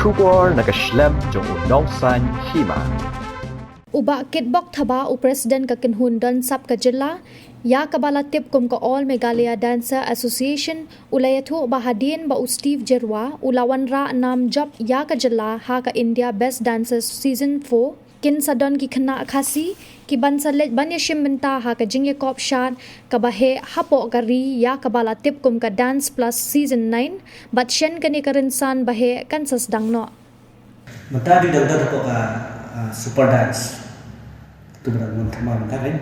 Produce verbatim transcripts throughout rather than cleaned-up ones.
Khubor na ka shlem jong u Nongsaiñ Hima. U Bah Kitbok Thabah, u President ka kynhun donsap ka jylla, ïa kaba la tip kum ka All Meghalaya Dancer Association, u la ïathuh ba hadien ba u Steve Jyrwa u la wanrah nam jop ïa ka jylla ha ka India Best Dancer Season four, kin sa don ki khynnah Khasi kiban sa leit ban ïashim bynta ha ka jingïakop shad kaba heh hapoh ka ri ïa kaba la tip kum ka Dance Plus Season nine, bad shen kane ka rynsan ba heh kan sa sdang noh. Mynta dei dang don hapoh ka, ah, Super Dance. Tu ba dang don thymmai mynta kan.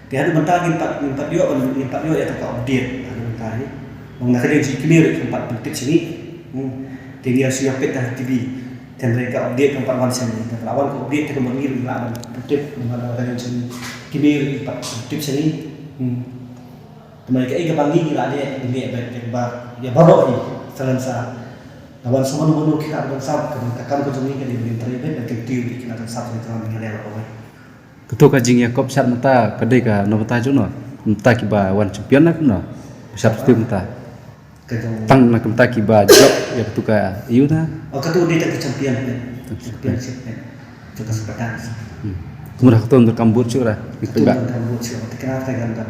Te haduh mynta ngim pat, ngim pat ïoh, ngim pat ïoh ïa ka update. Haduh mynta hi. Long na ka liang jong i kmie ruh kim pat pyntip sha ngi. Hmm. Te ngi ïa shu ïa peit ha T V. Te hynrei ka update kam pat wan sha ngi. Te la wan ka update te kumba ngi ruh ngi lah ban pyntip. Kumba na ka liang jong i kmie ruh kim pat pyntip sha ngi. Hmm. Te ma kaei kaba ngi ngi la leh, ngi leh beit, kaba ïa baroh hi, sa lem sa. La wan sa mano mano ki khynnah dang sap, ka dang ka kam ka jong ngi ka dei ban trei beit, ban kyntiew ïa ki khynnah dang sap, ban trei ban ïa leh beit. Kato ka jingïakop shad mynta ka dei ka na bynta jong no, mynta kiba wan champion na kumno, shad phi mynta. Ka jong tang na kumta kiba jop ïa kato ka ïu na. Oh, kato dei tang ka champion beit. Championship beit. Jong ka Super Dance. Hmm. Kumno ha kato ynda kam bud shuh ra. Kato ynda kam bud shuh. Te kane ka gan dan.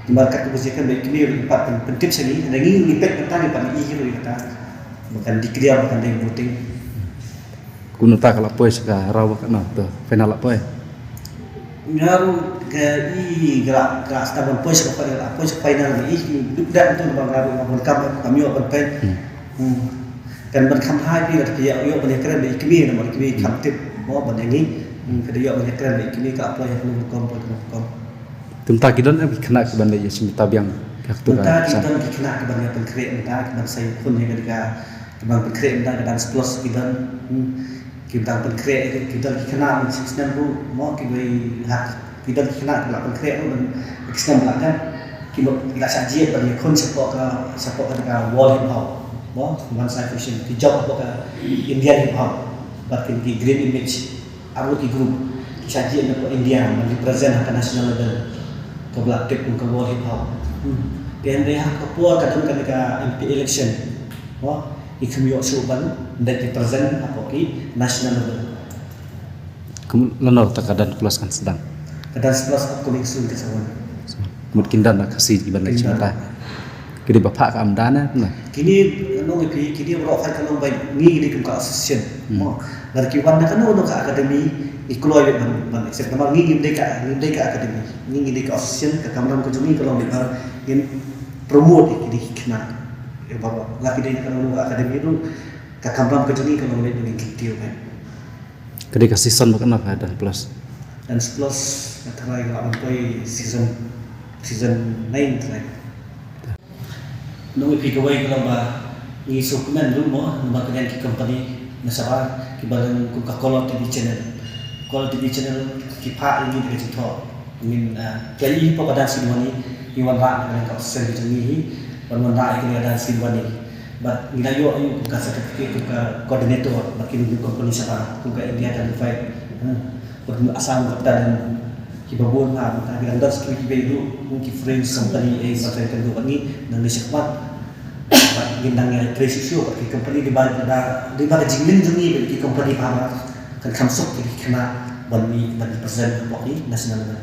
Namar kat ka bus kan ba i kmie ruh i pat pyn-, pyntip sha ngi. Hynrei ngi ngi peit mynta ngi pat ngi i ruh i kata. Ba kan declare ba kan dei voting. Kumno ta ka la poi sha ka round ba ka na to final la poi. Nga ruh ka i ka la, ka la start ban poi sha ka final, la poi sha final ngi i ki duk dak tu ba nga ruh nga ban kam, kam ïoh ban peit. Hmm. Hmm. Kan ban kham hai phi la ki ïoh, ïoh ban ïakren da i kmie namar i kmie kham tip mo ban ïa ngi. Hmm, ka da ïoh ban ïakren da i kmie ka apply ha kano ka rukom, apply ha kano ka rukom. Te mynta ki don em ki khynnah ki ban leit ïashim bynta biang ha kato ka. Mynta ki san don ki khynnah ki ban ïa pynkhreh mynta ki ban sa ïakhun ïa ka, ki ban pynkhreh mynta ka Dance Plus ki don. Hmm. Ki dang pynkhreh, ki don ki khynnah ban shisnem ruh mo ki dei ha, ki don ki khynnah ki la pynkhreh ruh ban shisnem la kan. Ki ba, ki la shah jied ban ïakhun shapoh ka, shapoh ka, ka World Hip Hop mo, One Side Fusion, ki jop hapoh ka Indian Hip Hop bad ki, ki Green Image. Arngut ki group ki shah jied napoh India ban represent ha ka national level, kaba la tip kum ka World Hip Hop. Hmm. Te hynrei ha ka por ka don kane ka M P election, mo, ki kham ïoh shuh ban leit represent hapoh ki national level. Kum lano ta ka Dance Plus kan sdang? Ka Dance Plus upcoming soon ka sa wan. Mut kin don na Khasi ki ban leit shim bynta. Ki dei ba phah ka amdan na. Kine, nong ïa phi, kine baroh khat ka long ba ngi, ngi dei kum ka association. Hmm. Mo. Lada ki wan na kano kano ka academy, ngi kloi ban, ban accept. Namar ngi, ngim dei ka, ngim dei ka academy. Ngi, ngi dei ka association, ka kamram ka jong ngi ka long ba ngin promote ïa kine ki khynnah. Ïa baroh. Lada ki dei na kano kano ka academy ruh, ka kamram ka jong ngi ka long ba ngin kyntiew kan. Ka dei ka season ba kano ka Dance Plus? Dance Plus, nga tharai ka la ban poi season, season nine tharai. Nong ïa phi kawei ka long ba ngi sngewkmen ruh mo, namar ka don ki company na shabar kiba long kum ka Color T V channel. Color T V channel ki phah ïa ngi da ka jingthoh. Ngin, ah, pynlong ïa ka dance ceremony, ngi wanrah na ka seng ka jong ngi hi, ban wanrah ïa ka dance ceremony. Bad ngi la ïoh ïa ka certificate kum ka coordinator, bad ki company shabar, kum ka India Talent Fight. Hmm. Bad Assam bad Thailand, kiba bun ha, bad ki dang dance ki ba ïoh, kum ki French company, eh, bad ki dang dance bad ngi, nang ni shakmat. Bad ngi dang ïa trei shuh shuh, bad ki company di ba, di ba, di ba ka jingmyntoi jong ngi, bad ki company ba, ba, kan kham suk ki khynnah, ban ngi, ban ngi present, bad ngi national level.